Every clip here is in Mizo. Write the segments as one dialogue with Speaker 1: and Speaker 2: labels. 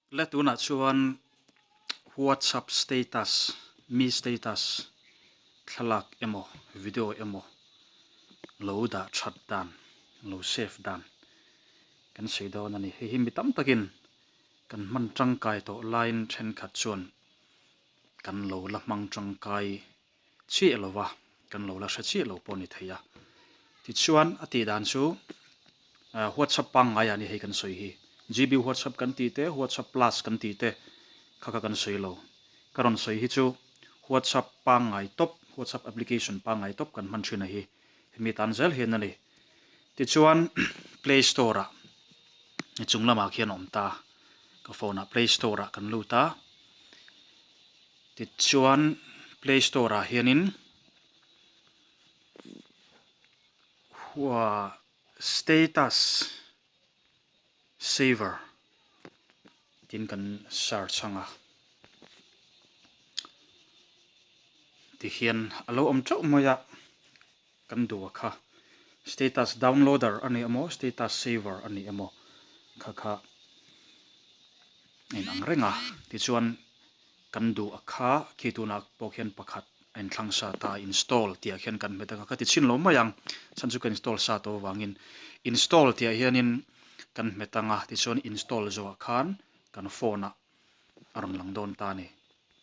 Speaker 1: Le tunah chuan WhatsApp status, mi status thlalak emaw video emaw lo dah that dan, lo save dan kan sawi dawn a ni. Hei hi mi tam takin kan hman tangkai tawh laiin thenkhat chuan kan lo la hmang tangkai chiah lo va, kan lo la hre chiah lo pawh a ni thei a. Tichuan a tih dan chu WhatsApp pangngai ah ni hei kan sawi hi. GB WhatsApp kan tih te, WhatsApp plus kan tih te kha kha kan sawi lo. Ka rawn sawi hi chu WhatsApp pangngai tawp, WhatsApp application pangngai tawp kan hman thin a hi. Hemi tan zel hian a ni. Tichuan Play Store ah chung lamah khian a awm ta. Ka phone ah Play Store ah kan lut a. Tichuan Play Store ah hianin hua status saver tin kan search ang a tihian a lo awm teuh mai a kan duh a kha status downloader a ni emaw status saver a ni emaw kha kha a inang reng a tichuan kan duh a kha khi tunah pawh khian pakhat a inthlang sa ta install tih ah khian kan hmet ang a ka ti chhin lo mai ang chhan chu ka install sa tawh avangin install tih ah hianin kan hmet ang a tichuan install zawh ah khan kan phone ah a rawn lang dawn ta a ni.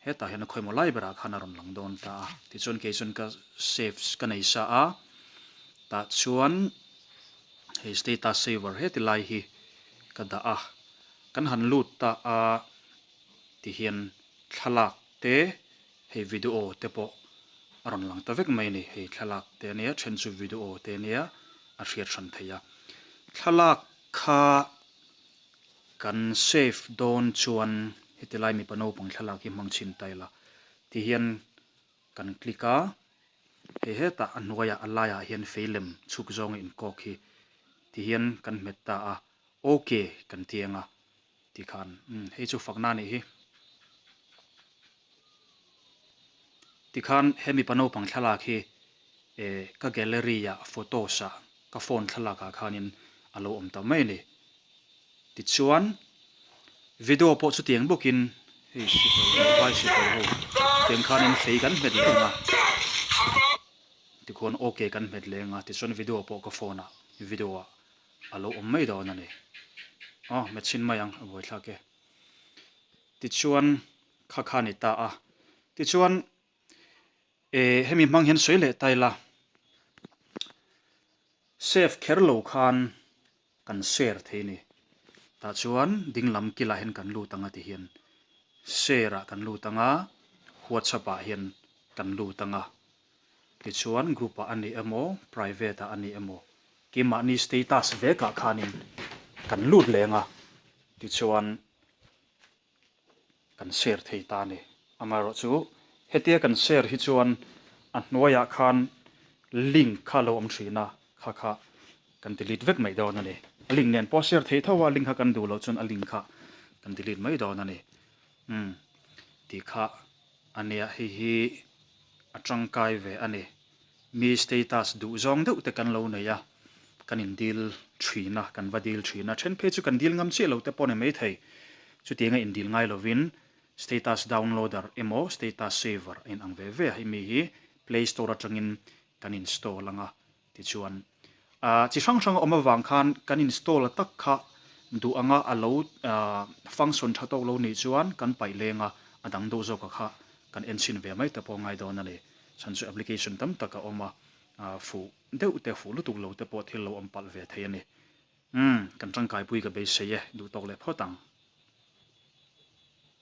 Speaker 1: Hetah hian a khawimaw lai berah khan a rawn lang dawn ta a. Tichuan kei chuan ka save ka nei sa a, tah chuan hei status saver heti lai hi ka dah a. Kan han lut ta a tihian thlalak te hei video te pawh a rawn lang ta vek mai a ni. Hei thlalak te ania then chu video te ania a hriat hran theih a. Thlalak kha. Kan save dawn chuan heti lai mipa naupang thlalak hi hmang chhin ta ila ti hian kan click a, hei hetah a hnuaiah a laiah hian fei lem chhuk zawnga inkawk hi ti hian kan hmet ta a, ok kan ti ang a tikhan umm hei chu fakna a nih hi. Tikhan he mipa naupang thlalak hi eh ka gallery ah photos ah ka phone thlalak ah khanin a lo awm ta mai a ni. Tichuan video pawh chutiang bawkin hei sipai vai sipai ho tiang khanin fei kan hmet leh ang a, tikhuan ok kan hmet leh ang a tichuan video pawh ka phone ah video ah a lo awm mai dawn a ni. Aw hmet chhin mai ang a buaithlak e. Tichuan kha kha a ni ta a. Tichuan eh hemi hmang hian sawi leh ta ila, save kher lo khan kan share thei a ni. Tah chuan ding lam kilah hian kan lut ang a ti hian share ah kan lut ang a, whatsapp ah hian kan lut ang a. Tichuan group ah a ni emaw private ah a ni emaw keimahni status vekah khanin kan lut leng a. Tichuan kan share thei ta a ni. Amaherawh chu hetia kan share hi chuan a hnuaiah khan link kha a lo awm thin a, kha kha kan delete vek mai dawn a ni. A link nen pawh a share thei tho a, link kha kan duh loh chuan a link kha kan delete mai dawn a ni. Umm tih kha a nia, hei hi a tangkai ve a ni. Mi status duh zawng deuh te kan lo nei a, kan in dil thin a, kan va dil thin a, then phei chu kan dil ngam chiah lo te pawh a ni maithei. Chutianga in dil ngai lovin status downloader emaw status saver a inang ve ve a, hemi hi play store atangin kan install ang a, Tichuan, chi hrang hrang a awm avang khan kan install tak kha duh anga a lo function tha tawk lo nih chuan kan paih leng a, a dang deuh zawka kha kan en chhin ve mai te pawh a ngai dawn a ni. Chhan chu application tam tak a awm a, fuh deuh te fuh lutuk lo te pawh thil lo awm palh ve thei a ni. Umm, kan tangkaipui ka beisei e, duh tawk leh phawt ang.